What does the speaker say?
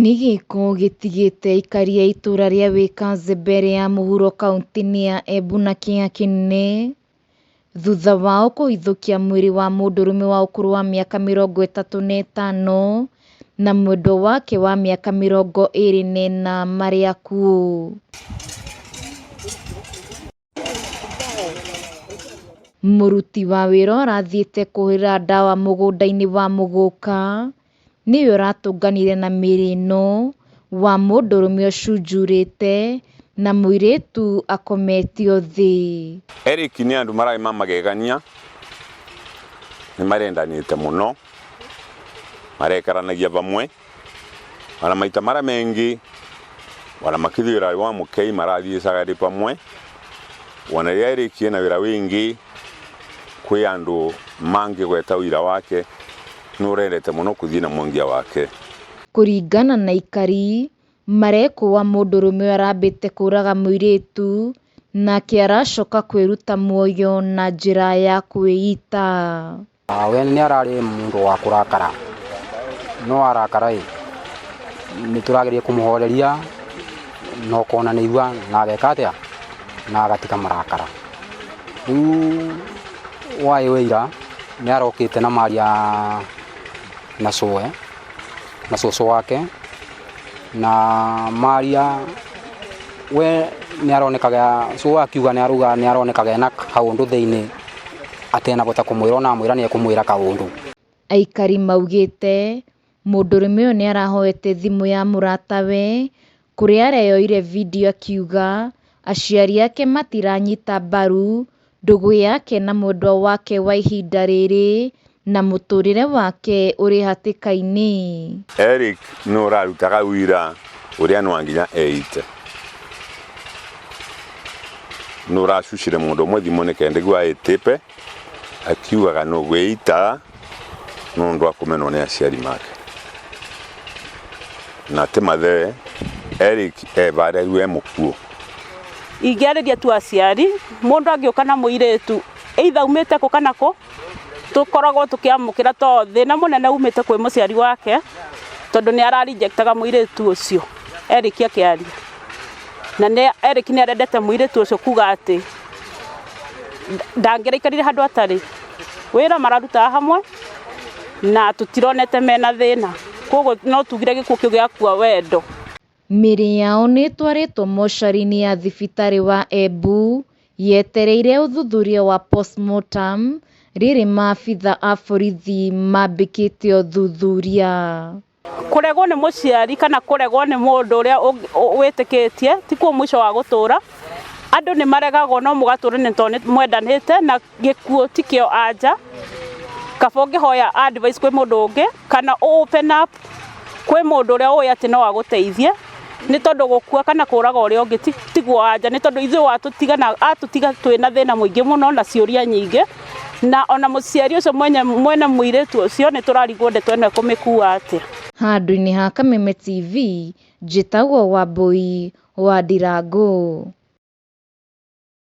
Nĩ gĩko gĩtigĩte aikari a itũra rĩa Wĩkaze mbere ya mũhuro kauntĩ-inĩ ya Embu na kĩeha kĩnene, thutha wao kũhithũkia mwĩrĩ wa mũndũrũme wa ũkũrũ wa mĩaka 35 na mwendwa wake wa mĩaka 24 marĩ akuũ. Mũruti wa wĩra ũrathiĩte kũhũrĩra ndawa mũgũnda-inĩ wa mũgũka nĩwe ũratũnganire na mĩĩrĩ ĩno wa mũndũrũme ũcunjurĩte na mũirĩtu akometio thĩ. Eric nĩ andũ mararĩ ma magegania, nĩ marendanĩte mũno, marekaranagia vamwe, ona maita marĩa mengĩ ona makĩthiĩ wĩra wa mũkei marathiĩcaga rĩ pamwe, ona rĩrĩa Eric ena wĩra wĩngĩ kwĩ andũ mangĩgweta wĩira wake nĩ ũrendete mũno kũthiĩ na mwengia wake. Kũringana na aikari, marekũa mũndũrũme ũyũ arambĩte kũraga mũirĩtu nake aracoka kwĩruta muoyo na njĩra ya kwĩita. We nĩ ararĩ mũndũ wa kũrakara, no arakara ĩ, nĩ tũrageria kũmũhoreria na ũkona nĩ aigua na ageka atĩa, na agatiga marakara. Rĩu waĩ wa ira nĩ arokĩte na maria na cũwe na cũcũ wake na maria we nĩ aronekaga, cũwe akiuga nĩ arauga nĩ aronekaga ena kaũndũ thĩinĩ atenabota kũmwĩra ona amwĩra nĩ ekũmwĩra kaũndũ. Aikari maugĩte mũndũrũme ũyũ nĩ arahoete thimũ ya mũratawe kũrĩa areyoire video akiuga aciari ake matiranyita mbaru ndũgũ yake na mwendwa wake wa ihinda rĩrĩ na mũtũrĩre wake ũrĩ hatĩka-inĩ. Eric nĩ ũrarutaga wĩra ũrĩa no nginya eite nĩ ũracucire mũndũ ũmwe thimũ nĩ kenda nĩguo aĩtĩpe akiugaga nĩ gwĩita nĩ ũndũ wa kũmenwo nĩ aciari make na ti mathe Eric e varĩa rĩu e mũkuũ. Ingĩarĩria tu aciari, mũndũ angĩũka na mũirĩtu either aumĩte kũ kana kũ, tũkoragwo tũkĩamũkĩra to thĩna mũnene umĩte kwĩ mũciari wake tondũ nĩ ara reject aga mũirĩtu ũcio Eric akĩaria. Na nĩ Eric nĩ arendete mũirĩtu ũcio kuga atĩ ndangĩraikarire handũ atarĩ. Wĩra mararutaga hamwe na tũtironete mena thĩna. Koguo no tugire gĩkuũ kĩu gĩakua wendo. Mĩĩrĩ yao nĩ ĩtwarĩtwo mocarĩ-inĩ ya thibitarĩ wa Embu yetereire ũthuthuria wa postmortem rĩrĩ maabitha a borithi mambĩkĩte ũthuthuria. Kũregwo nĩ mũciari kana kũregwo nĩ mũndũ ũrĩa wĩtĩkĩtie tikuo mũico wa gũtũra. Andũ nĩ maregagwo no mũgatũrania tondũ nĩ mwendanĩte na gĩkuũ tikĩo anja. Kaba ũngĩhoya advice kwĩ mũndũ ũngĩ kana open up kwĩ mũndũ ũrĩa ũĩ atĩ no agũteithie nĩ tondũ gũkua kana kũraga ũrĩa ũngĩ tiguo anja nĩ tondũ ithuĩ watũtiga na atũtiga twĩna thĩna mũingĩ mũno na ciũria nyingĩ na ona mũciari ũcio mwene mũirĩtu ũcio nĩ tũrarigwo ndeto ĩno ekũmĩkua atĩa. Handũ-inĩ ha Kameme TV, njĩtagwo Wambui wa Ndirangũ.